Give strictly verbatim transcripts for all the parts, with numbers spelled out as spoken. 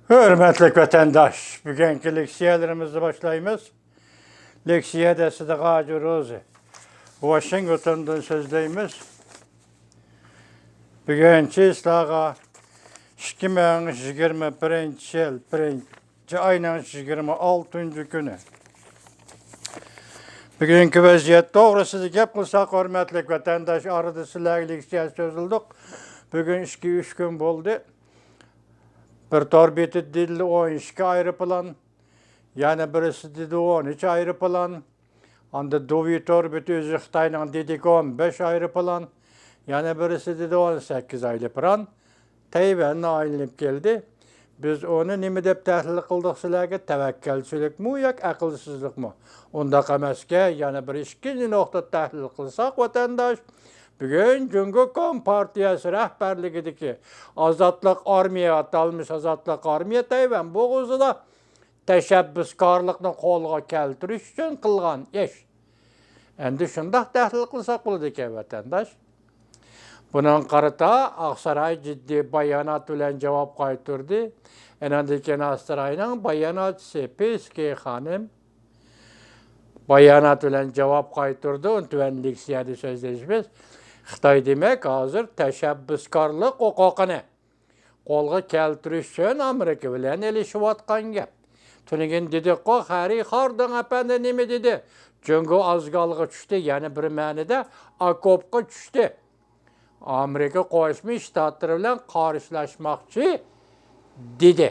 ھۆرمەتلىك ۋەتەنداش، بۈگۈنكى لېكسىيەلىرىمىزنى باشلايمىز. لېكسىيەدە سىدىق ھاجى روزى، ۋاشىنگتوندىن سۆزلەيمىز. بۈگۈن چىسلاغا ئىككى مىڭ يىگىرمە بىرىنچى يىل بىرىنچى ئاينىڭ يىگىرمە ئالتىنچى كۈنى. بۈگۈنكى ۋەزىيەت توغرىسىدا گەپ قىلساق، ھۆرمەتلىك ۋەتەنداش، ئارىدا سىلەرگە لېكسىيە سۆزلىدۇق. بۈگۈن ئىككى، ئۈچ كۈن بولدى. بىر تور بېتى دېدى ئون ئىككى ئايروپىلان، يەنە بىرسى دېدى ئون ئۈچ ئايروپىلان، ئاندىن دۇۋى تور بېتى ئۆزى خىتاينىڭ دېدىكى ئون بەش ئايروپىلان، يەنە بىرسى دېدى ئون سەككىز ئايروپىلان تەيۋەننى ئايلىنىپ كەلدى. بىز ئۇنى نېمە دەپ تەھلىل قىلدۇق سىلەرگە؟ تەۋەككەلچىلىكمۇ ياكى ئەقىلسىزلىكمۇ؟ ئۇنداق ئەمەسكەن. يەنە بىر ئىككىنچى نۇقتا تەھلىل قىلساق، ۋەتەنداش، بۈگۈن جۇڭگو كومپارتىيەسى رەھبەرلىكىدىكى ئازادلىق ئارمىيە، ئاتالمىش ئازادلىق ئارمىيە تەيۋەن بوغۇزىدا تەشەببۇسكارلىقنى قولغا كەلتۈرۈش ئۈچۈن قىلغان ئىش. ئەمدى شۇنداق تەھلىل قىلساق بولىدىكەن، ۋەتەنداش. بۇنىڭغا قارىتا ئاقساراي جىددىي بايانات بىلەن جاۋاب قايتۇردى. ئەنەندىن كېيىن ئاقساراينىڭ باياناتچىسى پېسكى خانىم بايانات بىلەن جاۋاب قايتۇردى. ئۇنى تۆۋەندىكى لېكسىيەدە سۆزلىشىمىز. خىتاي دېمەك ھازىر تەشەببۇسكارلىق ھوقۇقىنى قولغا كەلتۈرۈش ئۈچۈن ئامېرىكا بىلەن ئېلىشىۋاتقان گەپ. تۈنۈگۈن دېدۇققۇ، خەررى خاردىڭ ئەپەندى نېمە دېدى؟ جۇڭگو ئازگالغا چۈشتى، يەنە بىر مەنىدە ئاكوپقا چۈشتى. ئامېرىكا قوشما شتاتلىرى بىلەن قارشىلاشماقچى دېدى.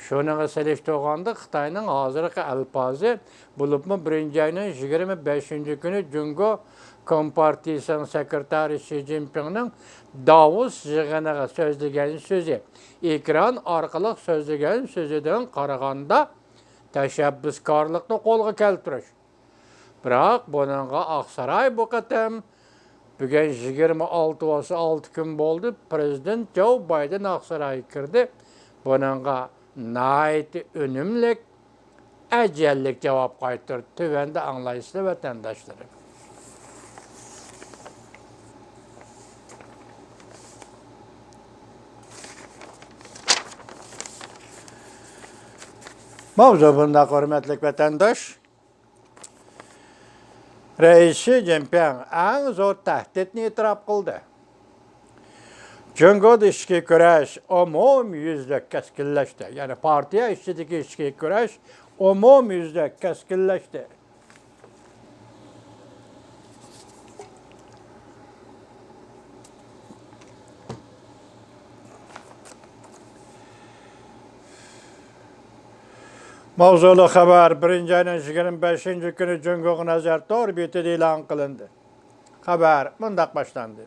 شۇنىڭغا سېلىشتۇرغاندا خىتاينىڭ ھازىرقى ئەلپازى، بولۇپمۇ بىرىنچى ئاينىڭ يىگىرمە بەشىنچى كۈنى جۇڭگو كومپارتىيىسىنىڭ سېكرېتارى شى جىنپىڭنىڭ داۋوس يىغىنىغا سۆزلىگەن سۆزى، ئېكران ئارقىلىق سۆزلىگەن سۆزىدىن قارىغاندا، تەشەببۇسكارلىقنى قولغا كەلتۈرۈش. بىراق بۇنىڭغا ئاقساراي بۇ قېتىم، بۈگۈن يىگىرمە ئالتە بولسا ئالتە كۈن بولدى، پىرېزىدېنت جو بايدېن ئاقسارايغا كىردى. بۇنىڭغا ناھايىتى ئۈنۈملۈك، ئەجەللىك جاۋاب قايتۇردى. تۆۋەندە ئاڭلايسىلەر، ۋەتەنداشلىرىم. ماۋزۇ بۇنداق، ھۆرمەتلىك ۋەتەنداش. رەئىس شى جىنپىڭ ئەڭ زور تەھدىتنى ئېتىراپ قىلدى. جۇڭگودا ئىچكى كۈرەش ئومۇميۈزلۈك كەسكىنلەشتى. يەنى پارتىيە ئىچىدىكى ئىچكى كۈرەش ئومۇميۈزلۈك كەسكىنلەشتى. ماۋزۇلۇق خەۋەر بىرىنچى ئاينىڭ يىگىرمە بەشىنچى كۈنى جۇڭگوغا نەزەر تور بېتىدە ئېلان قىلىندى. خەۋەر مۇنداق باشلاندى.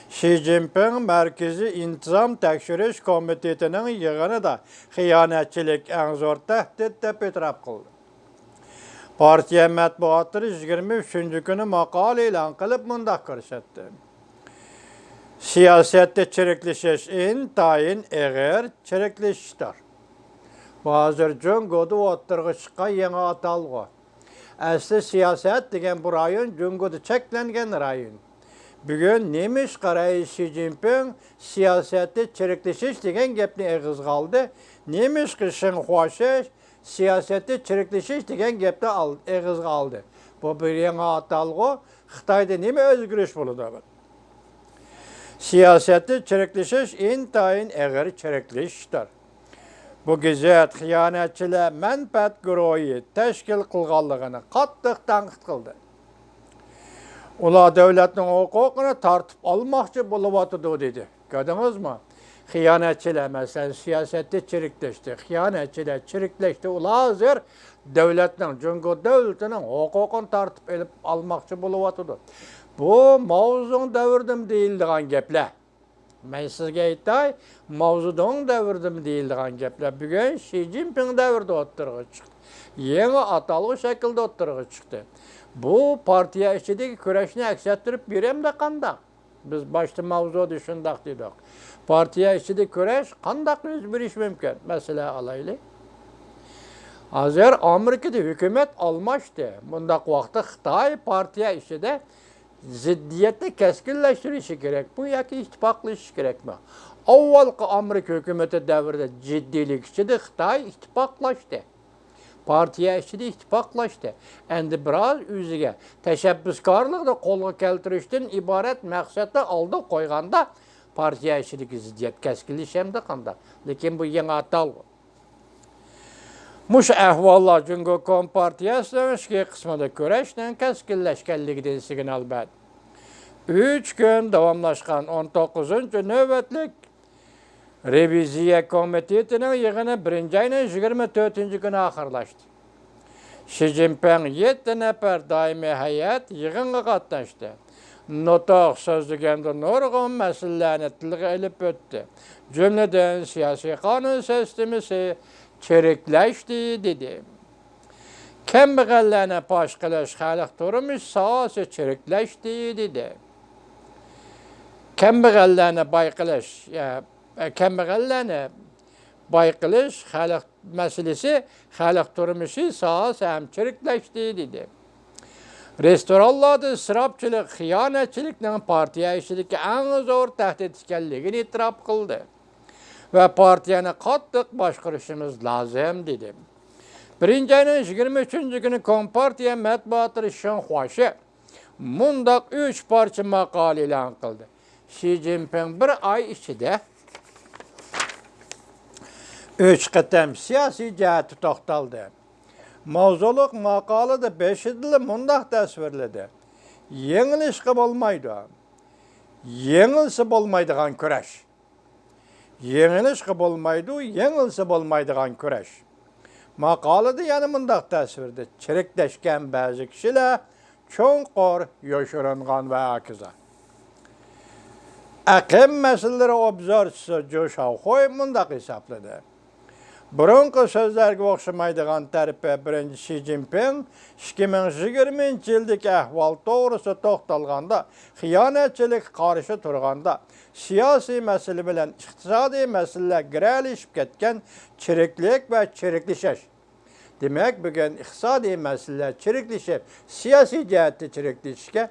شى جىنپىڭ مەركىزىي ئىنتىزام تەكشۈرۈش كومىتېتىنىڭ يىغىنىدا خىيانەتچىلىك ئەڭ زور تەھدىت دەپ ئېتىراپ قىلدى. پارتىيە مەتبۇئاتلىرى يىگىرمە ئۈچىنچى كۈنى ماقالە ئېلان قىلىپ مۇنداق كۆرسەتتى. سىياسەتتە چىرىكلىشىش ئىنتايىن ئېغىر چىرىكلىشىشتۇر. بۇ ھازىر جۇڭگودا ئوتتۇرىغا چىققان يېڭى ئاتالغۇ. ئەسلى سىياسەت دېگەن بۇ رايون جۇڭگودا چەكلەنگەن رايون. بۈگۈن نېمىشقا رەئىس شى جىنپىڭ سىياسەتتە چىرىكلىشىش دېگەن گەپنى ئېغىزغا ئالدى؟ نېمىشقا شېڭ خۇاشې سىياسەتتە چىرىكلىشىش دېگەن گەپنى ئال-، ئېغىزغا ئالدى؟ بۇ بىر يېڭى ئاتالغۇ. خىتايدا نېمە ئۆزگىرىش بولىدۇ؟ سىياسەتتە چىرىكلىشىش ئىنتايىن ئېغىر چىرىكلىشىشتۇر. بۇ گېزىت خىيانەتچىلەر مەنپەئەت گۇرۇھى تەشكىل قىلغانلىقىنى قاتتىق تەنقىد قىلدى. ئۇلار دۆلەتنىڭ ھوقۇقىنى تارتىپ ئالماقچى بولۇۋاتىدۇ، دېدى. كۆردىڭىزمۇ؟ خىيانەتچىلەر، مەسىلەن، سىياسەتتە چىرىكلەشتى. خىيانەتچىلەر چىرىكلەشتى. ئۇلار ھازىر دۆلەتنىڭ، جۇڭگو دۆلىتىنىڭ ھوقۇقىنى تارتىپ ئېلىپ ئالماقچى بولۇۋاتىدۇ. بۇ ماۋزۇڭ دەۋرىدىمۇ دېيىلىدىغان گەپلەر. مەن سىزگە ئېيتاي، ماۋزۇدۇڭ دەۋرىدىمۇ دېيىلىدىغان گەپلەر بۈگۈن شى جىنپىڭ دەۋرىدە ئوتتۇرىغا چىقتى. يېڭى ئاتالغۇ شەكلىدە ئوتتۇرىغا چىقتى. بۇ پارتىيە ئىچىدىكى كۈرەشنى ئەكس ئەتتۈرۈپ بېرەمدۇ قانداق؟ بىز باشتا ماۋزۇدا شۇنداق دېدۇق. پارتىيە ئىچىدە كۈرەش قانداق يۈز بېرىشى مۇمكىن؟ مەسىلە ئالايلى. ھازىر ئامېرىكىدا ھۆكۈمەت ئالماشتى. بۇنداق ۋاقىتتا خىتاي پارتىيە ئىچىدە زىددىيەتنى كەسكىنلەشتۈرۈشى كېرەكمۇ ياكى ئىتتىپاقلىشىشى كېرەكمۇ؟ ئاۋۋالقى ئامېرىكا ھۆكۈمىتى دەۋرىدە جىددىيلىك ئىچىدە خىتاي ئىتتىپاقلاشتى. پارتىيە ئىچىدە ئىتتىپاقلاشتى. ئەمدى بىراز ئۆزىگە تەشەببۇسكارلىقنى قولغا كەلتۈرۈشتىن ئىبارەت مەقسەتنى ئالدىغا قويغاندا، پارتىيە ئىچىدىكى زىددىيەت كەسكىنلىشەمدۇ قانداق؟ لېكىن بۇ يېڭى ئاتال. مۇشۇ ئەھۋاللار جۇڭگو كومپارتىيەسىنىڭ ئىچكى قىسمىدا كۈرەشنىڭ كەسكىنلەشكەنلىكىدىن سىگنال بەردى. ئۈچ كۈن داۋاملاشقان ئون توققۇزىنچى نۆۋەتلىك رېۋىزىيە كومىتېتىنىڭ يىغىنى بىرىنچى ئاينىڭ يىگىرمە تۆتىنچى كۈنى ئاخىرلاشتى. شى جىنپىڭ يەتتە نەپەر دائىمىي ھەيئەت يىغىنغا قاتناشتى. نۇتۇق سۆزلىگەندە نۇرغۇن مەسىلىلەرنى تىلغا ئېلىپ ئۆتتى. جۈملىدىن سىياسىي قانۇن سىستېمىسى چىرىكلەشتى، دېدى. كەمبەغەللەرنى پاش قىلىش خەلق تۇرمۇش ساھەسى چىرىكلەشتى، دېدى. كەمبەغەللەرنى باي قىلىش، ئە، ئە، كەمبەغەللەرنى باي قىلىش خەلق مەسىلىسى، خەلق تۇرمۇشى ساھەسى ھەم چىرىكلەشتى، دېدى. رېستورانلاردا ئىسراپچىلىق، خىيانەتچىلىكنىڭ پارتىيە ئىچىدىكى ئەڭ زور تەھدىت ئىكەنلىكىنى ئېتىراپ قىلدى ۋە پارتىيەنى قاتتىق باشقۇرۇشىمىز لازىم، دېدى. بىرىنچى ئاينىڭ يىگىرمە ئۈچىنچى كۈنى كومپارتىيە مەتبۇئاتى شىنخۇاشى مۇنداق ئۈچ پارچە ماقالە ئېلان قىلدى. شى جىنپىڭ بىر ئاي ئىچىدە ئۈچ قېتىم سىياسىي جەھەتتە توختالدى. ماۋزۇلۇق ماقالىدە بېشىدىلا مۇنداق تەسۋىرلىدى: يېڭىلىشقا بولمايدۇ. يېڭىلسا بولمايدىغان كۈرەش. يېڭىلىشقا بولمايدۇ، يېڭىلسا بولمايدىغان كۈرەش. ماقالىدە يەنە مۇنداق تەسۋىردە چىرىكلەشكەن بەزى كىشىلەر چوڭقۇر يوشۇرۇنغان ۋە ھاكازا. ئېقىم مەسىلىلىرى ئوبزورچىسى جۇ شاۋخۇي مۇنداق ھېسابلىدى: بۇرۇنقى سۆزلەرگە ئوخشىمايدىغان تەرىپى، بىرىنچى، شى جىنپىڭ ئىككى مىڭ يىگىرمىنچى يىلدىكى ئەھۋال توغرىسىدا توختالغاندا، خىيانەتچىلىككە قارشى تۇرغاندا، سىياسىي مەسىلە بىلەن ئىقتىسادىي مەسىلىلەر گىرەلىشىپ كەتكەن چىرىكلىك ۋە چىرىكلىشىش. دېمەك، بۈگۈن ئىقتىسادىي مەسىلىلەر چىرىكلىشىپ، سىياسىي جەھەتتە چىرىكلىشىشكە،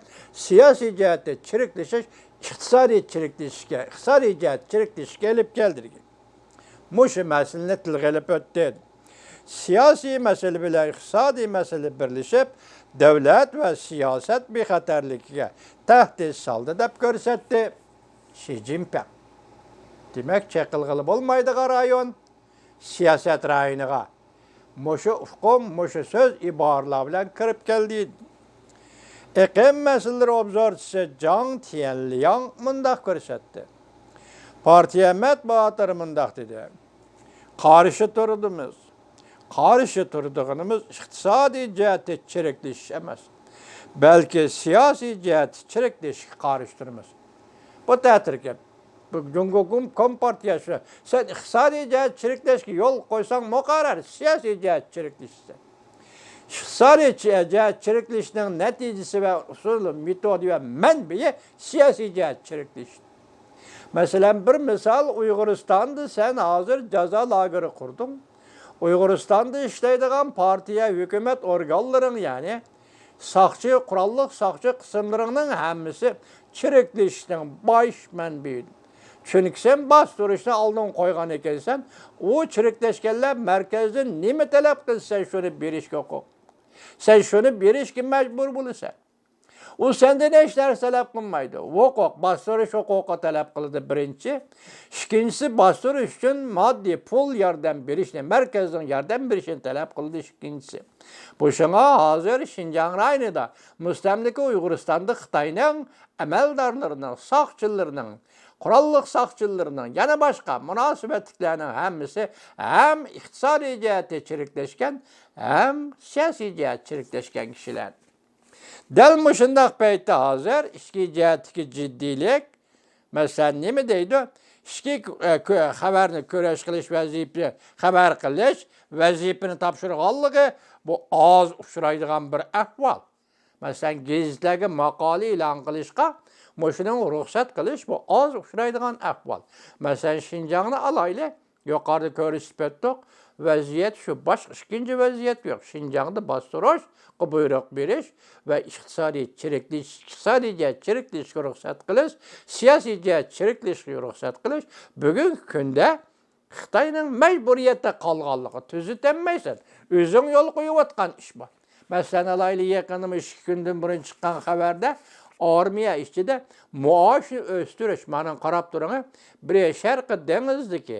سىياسىي جەھەتتە چىرىكلىشىش ئىقتىسادىي چىرىكلىشىشكە، ئىقتىسادىي جەھەتتە چىرىكلىشىشكە ئېلىپ كەلدى دېگەن. مۇشۇ مەسىلىنى تىلغا ئېلىپ ئۆتتى. سىياسىي مەسىلە بىلەن ئىقتىسادىي مەسىلە بىرلىشىپ، دۆلەت ۋە سىياسەت بىخەتەرلىكىگە تەھدىت سالدى دەپ كۆرسەتتى شى جىنپىڭ. دېمەك، چېقىلغىلى بولمايدىغان رايون سىياسەت رايونىغا مۇشۇ ئۇقۇم، مۇشۇ سۆز ئىبارىلەر بىلەن كىرىپ كەلدى. ئېقىم مەسىلىلىرى ئوبزورچىسى جاڭ تيەنلياڭ مۇنداق كۆرسەتتى. پارتىيە مەتبۇئاتلىرى مۇنداق دېدى: قارشى تۇردىمىز. قارشى تۇرىدىغىنىمىز ئىقتىسادىي جەھەتتە چىرىكلىشىش ئەمەس، بەلكى سىياسىي جەھەتتە چىرىكلىشىشكە قارشى تۇرىمىز. بۇ تەتۈر گەپ. بۇ جۇڭگو كوم-، كومپارتىيەسى، سەن ئىقتىسادىي جەھەت چىرىكلەشكە يول قويساڭ مۇقەررەر، سىياسىي جەھەت چىرىكلىشىسەن. ئىقتىسادىي جە-، جەھەت چىرىكلىشىشنىڭ نەتىجىسى ۋە ئۇسۇلى، مېتودى ۋە مەنبىيى سىياسىي جەھەت چىرىكلىشىش. مەسىلەن، بىر مىسال، ئۇيغۇرىستاندا سەن ھازىر جازا لاگېرى قۇردۇڭ. ئۇيغۇرىستاندا ئىشلەيدىغان پارتىيە، ھۆكۈمەت ئورگانلىرىڭ، يەنى ساقچى، قوراللىق ساقچى قىسىملىرىڭنىڭ ھەممىسى چىرىكلىشىشنىڭ باش مەنبىيى. چۈنكى سەن باستۇرۇشنى ئالدىڭغا قويغان ئىكەنسەن، ئۇ چىرىكلەشكەنلەر مەركەزدىن نېمە تەلەپ قىلسا، سەن شۇنى بېرىشكە ھوقۇق. سەن شۇنى بېرىشكە مەجبۇر بولىسەن. ئۇ سەندىن ھېچ نەرسە تەلەپ قىلمايدۇ. ھوقۇق، باستۇرۇش ھوقۇقى تەلەپ قىلىدۇ، بىرىنچى. ئىككىنچىسى، باستۇرۇش ئۈچۈن ماددىي پۇل ياردەم بېرىشنى، مەركەزنىڭ ياردەم بېرىشىنى تەلەپ قىلىدۇ، ئىككىنچىسى. بۇ شۇڭا ھازىر شىنجاڭ رايونىدا، مۇستەملىكە ئۇيغۇرىستاندا خىتاينىڭ ئەمەلدارلىرىنىڭ، ساقچىلىرىنىڭ، قوراللىق ساقچىلىرىنىڭ، يەنە باشقا مۇناسىۋەتلىكلەرنىڭ ھەممىسى ھەم ئىقتىسادىي جەھەتتە چىرىكلەشكەن، ھەم سىياسىي جەھەتتە چىرىكلەشكەن كىشىلەر. دەل مۇشۇنداق پەيتتە ھازىر ئىچكى جەھەتتىكى جىددىيلىك، مەسىلەن، نېمە دەيدۇ؟ ئىچكى، ئە، كۆ-، خەۋەرنى كۈرەش قىلىش ۋەزىپە، خەۋەر قىلىش ۋەزىپىنى تاپشۇرغانلىقى، بۇ ئاز ئۇچرايدىغان بىر ئەھۋال. مەسىلەن، گېزىتلەرگە ماقالە ئېلان قىلىشقا مۇشۇنىڭ رۇخسەت قىلىش، بۇ ئاز ئۇچرايدىغان ئەھۋال. مەسىلەن، شىنجاڭنى ئالايلى. يۇقىرىدا كۆرسىتىپ ئۆتتۇق. ۋەزىيەت شۇ، باشقا ئىككىنچى ۋەزىيەت يوق. شىنجاڭدا باستۇرۇشقا بۇيرۇق بېرىش ۋە ئىقتىسادىي چىرىكلىشىش، ئىقتىسادىي جەھەت چىرىكلىشىشكە رۇخسەت قىلىش، سىياسىي جەھەت چىرىكلىشىشكە رۇخسەت قىلىش بۈگۈنكى كۈندە خىتاينىڭ مەجبۇرىيەتتە قالغانلىقى، تۈزىتەلمەيسەن. ئۆزۈڭ يول قويۇۋاتقان ئىش بار. مەسىلەن، ئالايلى، يېقىندا مۇشۇ ئىككى كۈندىن بۇرۇن چىققان خەۋەردە ئارمىيە ئىچىدە مائاشنى ئۆستۈرۈش، مانا قاراپ تۇرۇڭ، بىرى شەرقىي دېڭىزدىكى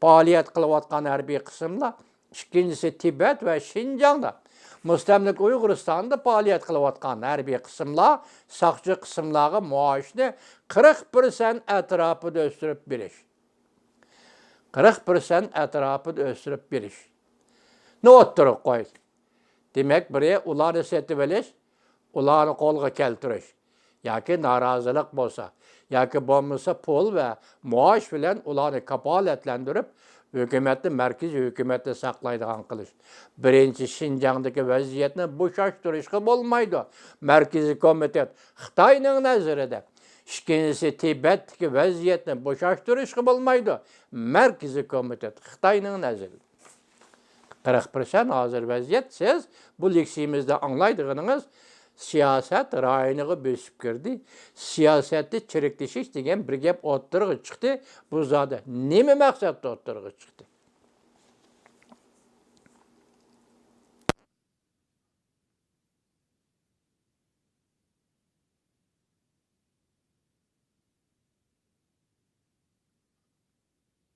پائالىيەت قىلىۋاتقان ھەربىي قىسىملار، ئىككىنچىسى تىبەت ۋە شىنجاڭدا، مۇستەملىكە ئۇيغۇرىستاندا پائالىيەت قىلىۋاتقان ھەربىي قىسىملار، ساقچى قىسىملارغا مائاشنى قىرىق پىرسەنت ئەتراپىدا ئۆستۈرۈپ بېرىش. قىرىق پىرسەنت ئەتراپىدا ئۆستۈرۈپ بېرىشنى ئوتتۇرىغا قويدى. دېمەك، بىرى ئۇلارنى سېتىۋېلىش، ئۇلارنى قولغا كەلتۈرۈش ياكى نارازىلىق بولسا، ياكى بولمىسا پۇل ۋە مائاش بىلەن ئۇلارنى كاپالەتلەندۈرۈپ، ھۆكۈمەتنى، مەركىزىي ھۆكۈمەتنى ساقلايدىغان قىلىش. بىرىنچى، شىنجاڭدىكى ۋەزىيەتنى بوشاشتۇرۇشقا بولمايدۇ. مەركىزىي كومىتېت خىتاينىڭ نەزىرىدە. ئىككىنچىسى، تىبەتتىكى ۋەزىيەتنى بوشاشتۇرۇشقا بولمايدۇ. مەركىزىي كومىتېت خىتاينىڭ نەزىرىدە. قىرىق پىرسەنت ھازىر ۋەزىيەت، سىز بۇ لېكسىيىمىزدا ئاڭلايدىغىنىڭىز سىياسەت رايونىغا بۆسۈپ كىردى، سىياسەتتە چىرىكلىشىش دېگەن بىر گەپ ئوتتۇرىغا چىقتى. بۇ زادى نېمە مەقسەتتە ئوتتۇرىغا چىقتى؟